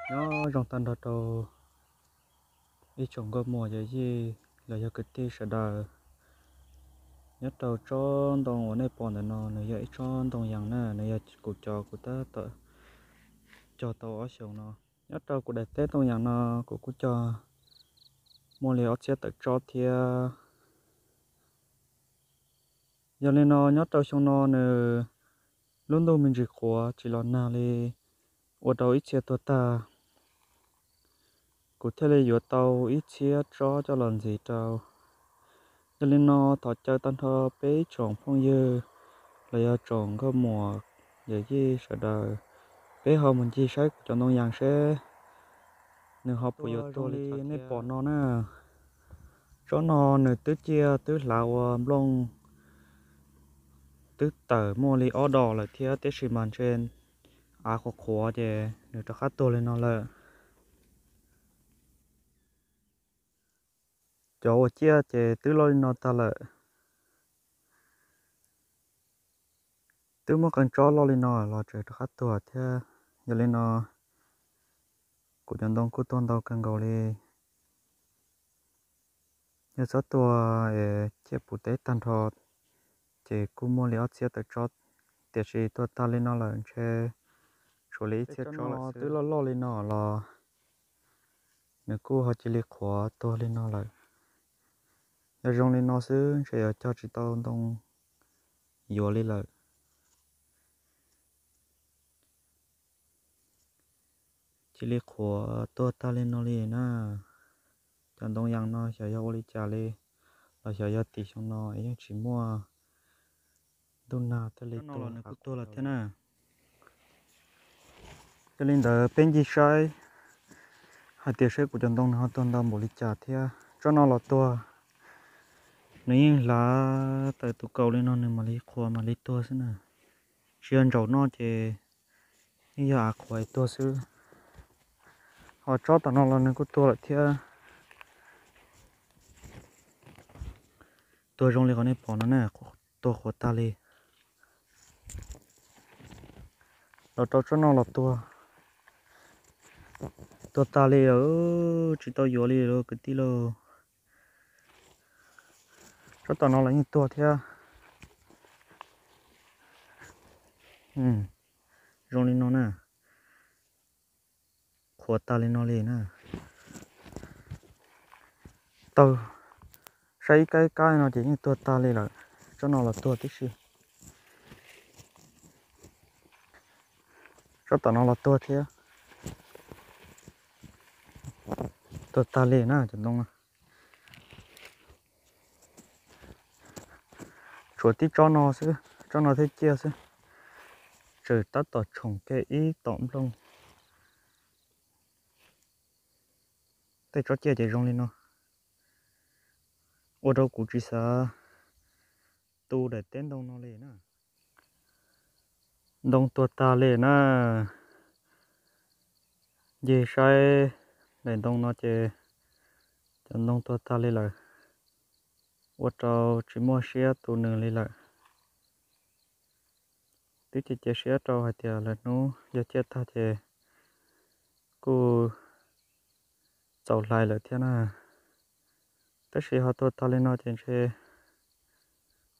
Nyob zoo tag nrho rau ib tsoom nkauj muam yawm yij los yog kwv tij sawv daws. Nyob rau tsob ntoo uas nej pom ntawm no nws yog ib tsob ntoo yas na, nws yog kuv cov kuv tab tom cog tau ob xyoos no. Nyob rau kuv daim teb ntoo yas no kuv kuj cog muaj li ob txhiab tawm tsob thiab. Yog li no nyob rau xyoo no nws lub ntuj me ntsis qhuav tsis los nag li, ua rau ib txhia tuag tag. Kuv thiaj li yuav tau ib txhiab tsob coj los ntxiv rau. Yog li no thov caw tag nrho peb ib tsoom phooj ywg los yog tsoom nkauj muam yawm yij sawv daws, peb ho mus ncig saib kuv cov ntoo yas seb nws ho puas yuav tuag li nej pom no na. Tsob no nws twb ciaj twb hlav ua nplooj twb tawm muaj li ob dos lawm thiab, tiam sis mas ntshe av qhuav qhuav ces nws rov qab tuag li no lawm. Cov uas ciaj ces twb loj li no tag lawm, twb muab qee tsob loj li no los tseem rov qab tuag thiab. Yog li no kuv cov ntoo kuj tuag ntau kawg nkaus li. Yog txhob tuag es ciaj puv teb tag nrho ces kuj muaj li ob txhiab tawm tsob, tiam sis tuag tag li no lawm ntshe tshuav li ib txhiab tsob lawm xwb. Twb loj loj li no los nws kuj ho cia li qhuav tuag li no lawm. Yog zoo li no xwb ntshe yuav cog tsis tau ntoo yuav li lawm. Cia li qhuav tuag tag li no li na. Cov ntoo yas no xyov yog ua li cas li, los xyov yog tim xyoo no es yeej tsis muaj ntuj nag thiaj li tuag los nws kuj tuag lawm thiab na. Yog li ntawd peb ncig saib hais tias seb kuv cov ntoo nws ho tuag ntau npaum li cas thiab. Tsob no los tuag, nws yeej hlav tawm tus kaus li no nws mam li qhuav mam li tuag xwb na. Tsis yog ntsaum no ces yeej yog av qhuav tuag xwb. Ho tsob tom no los nws kuj tuag lawm thiab. Tuag zoo li qhov nej pom no na, tuag qhuav tag li. Los rau tsob no los tuag, tuag tag li lawm, tsis tau yuav li lauj kwv tij lauj. Tsob tom no los yeej tuag thiab. Zoo li no na, qhuav tag li no li na. Tau saib ib kab ib kab no ces yeej tuag tag li lawm. Tsob no los tuag tib si. Tsob tom no los tuag thiab. Tuag tag li na cov ntoo no. Tshuav tib tsob no xwb, tsob no thiab ciaj xwb. Tseem tab tom tshoom kiag ib tom nplooj. Tej tsob ciaj ces zoo li no, ua rau kuv tsis xav tu daim teb ntoo no li na. Ntoo tuag tag li na. Ncig saib daim ntoo no ces cov ntoo tuag tag li lawm, ua rau tsis muaj siab tu nws li lawm. Twb cia cia siab rau hais tias lawv hnub yog ciaj tag ces kuj txaus hlais lawm thiab na. Tab sis ho tuag tag li no ces ntshe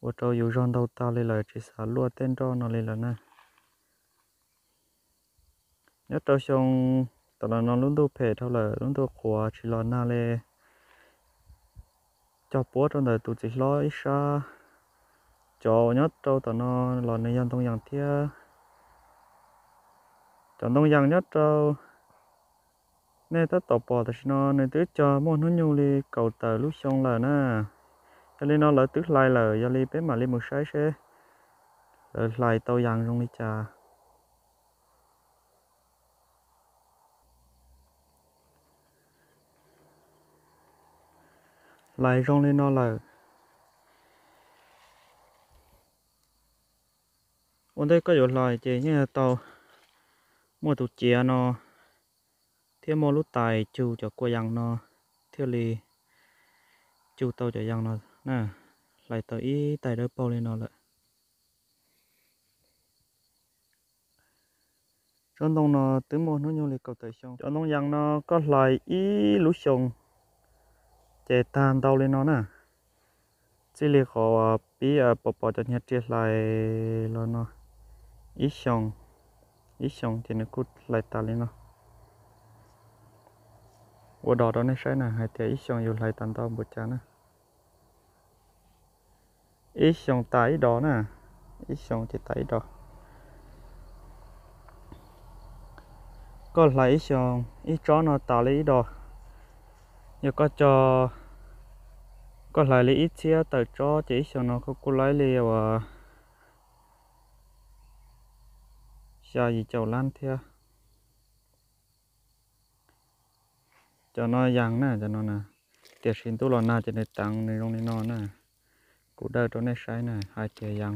ua rau yus zog ntau tag li lawm tsis xav luaj tej nroj no li lawm na. Nyob rau xyoo tam los no lub ntuj phem dhau lawm, lub ntuj qhuav tsis los nag li. Cog puab rau ntawm tus txiv hlob ib sab. Cov uas nyob rau tom no los nws yog ntoo yas thiab. Cov ntoo yas nyob rau nej tab tom pom tam sim no nws twb cog muaj hnub nyoog li kaum tawm lub xyoo lawm na. Yog li no lawv twb hlais lawm, yog li peb mam li mus saib seb lawv hlais tau yas zoo li cas. Hlais zoo li no lawm. Ua ntej koj yuav hlais ces yeej tau muaj tus ciav no thiab muaj lub tais cug cov kua yas no thiaj li cug tau cov yas no na. Hlais tau ib tais dawb paug li no lawm. Tsob ntoo no twb muaj hnub nyoog li kaum tawm xyoo. Cov ntoo yas no koj hlais ib lub xyoos ces tag ntau li no na. Txij li qhov pib pom pom cov nyiag riam hlais los no, ib xyoos, ib xyoos ces nws kuj hlais tas li no. Ua dos rau nej saib na hais tias ib xyoos yus hlais tas ntau npaum cas na. Ib xyoos tas ib dos na, ib xyoos ces tas ib dos. Koj hlais ib xyoos ib tsob no tas li ib dos. Yog koj cog, koj hlais li ib txhiab tawm tsob ces ib xyoos no koj kuj laib li uas xya yim caum lab thiab. Cov no yas na, cov no na, tiam sis ntuj los nag ces nws teev nws zoo li no na. Kuv dawj rau nej saib na hais tias yas,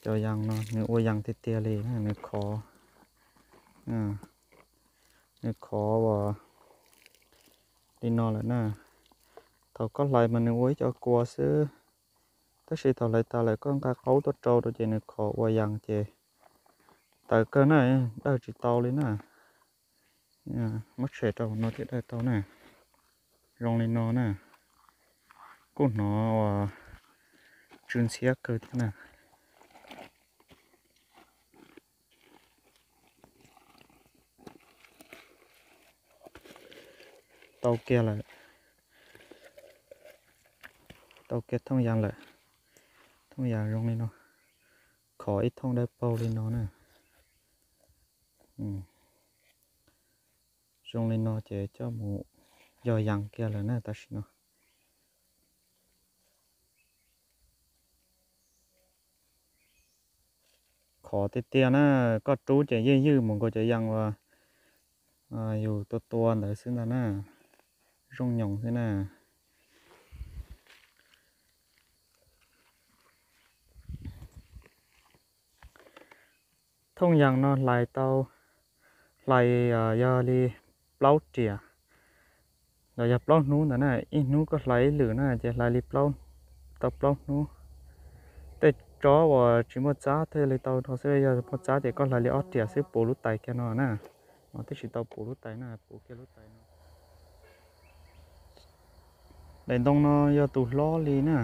cov yas no nws ua yas tiag tiag li na, nws khov, nws khov uas li no lawm na. Thaum koj hlais mas nws ua ib co kua xwb, tab sis thaum hlais tas lawm koj nqa qaub tuaj rau rau ces nws khov ua yas ces tawv kawg na, dawj tsis tau li na. Muab tshem rau no thiaj dawj tau na. Zoo li no na, kuj hnov uas tsw ntxhiab kawg thiab na. Tau kiag lawm, tau kiag thooj yas lawm. Thooj yas zoo li no, khov ib thooj dawb paug li no na. Zoo li no ces coj mus yog yas kiag lawm na tam sim no. Khov tiag tiag na, koj rub ces ywj ywj mus nkaus cov yas uas yus tua tua ntawd xwb ntag na, zoo nyoos xwb na. Thooj yas no hlais tau, hlais yog li plaub riam los yog plaub hnub ntawd na. Ib hnub koj hlais ib lwm na ces hlais li tau plaub hnub. Tej tsob uas tsis muaj txab thiaj li tau no xwb, yog muaj txab ces koj hlais li ob riam xwb puv lub tais kiag no na. No twb tsis tau puv lub tais na, puv kiag lub tais no. Daim ntoo no yog tus hlob li na,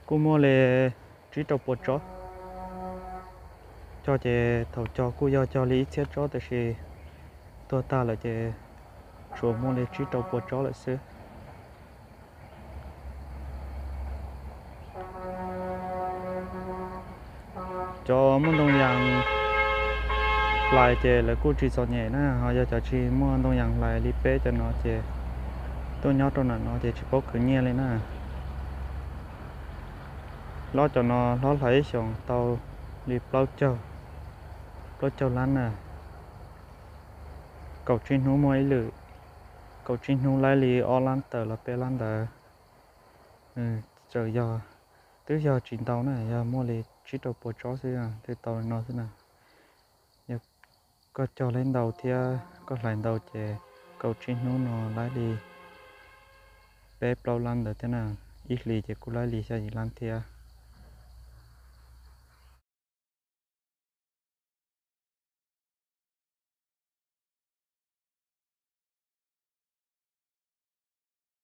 kuj muaj li tsib rau pua tsob. Cog ces thaum cog kuj yog cog li ib txhiab tsob, tiam sis tuag tag lawm ces tsuas muaj li tsib rau pua tsob lawm xwb. Cov muaj ntoo yas hlais ces lawv kuj tsis txom nyem na, ho yog cov tsis muaj ntoo yas hlais li peb cov no ces tuaj nyob rau nram no ces tsis paub khwv nyiaj li na. Hlob cov no hlob hlais ib xyoos tau li plaub caug, plaub caug lab na. Kaum tsib hnub muaj ib lwm, kaum tsib hnub laib li ob lab tawm los peb lab ntawd. Txawm yog, twb yog tsis ntau na, yog muaj li tsib rau pua tsob xwb twb tau li no xwb na. Yog koj cog laib ntau thiab koj hlais ntau ces kaum tsib hnub no laib li peb plaub lab ntawd thiab na, ib hlis ces kuj laib li xya yim lab thiab.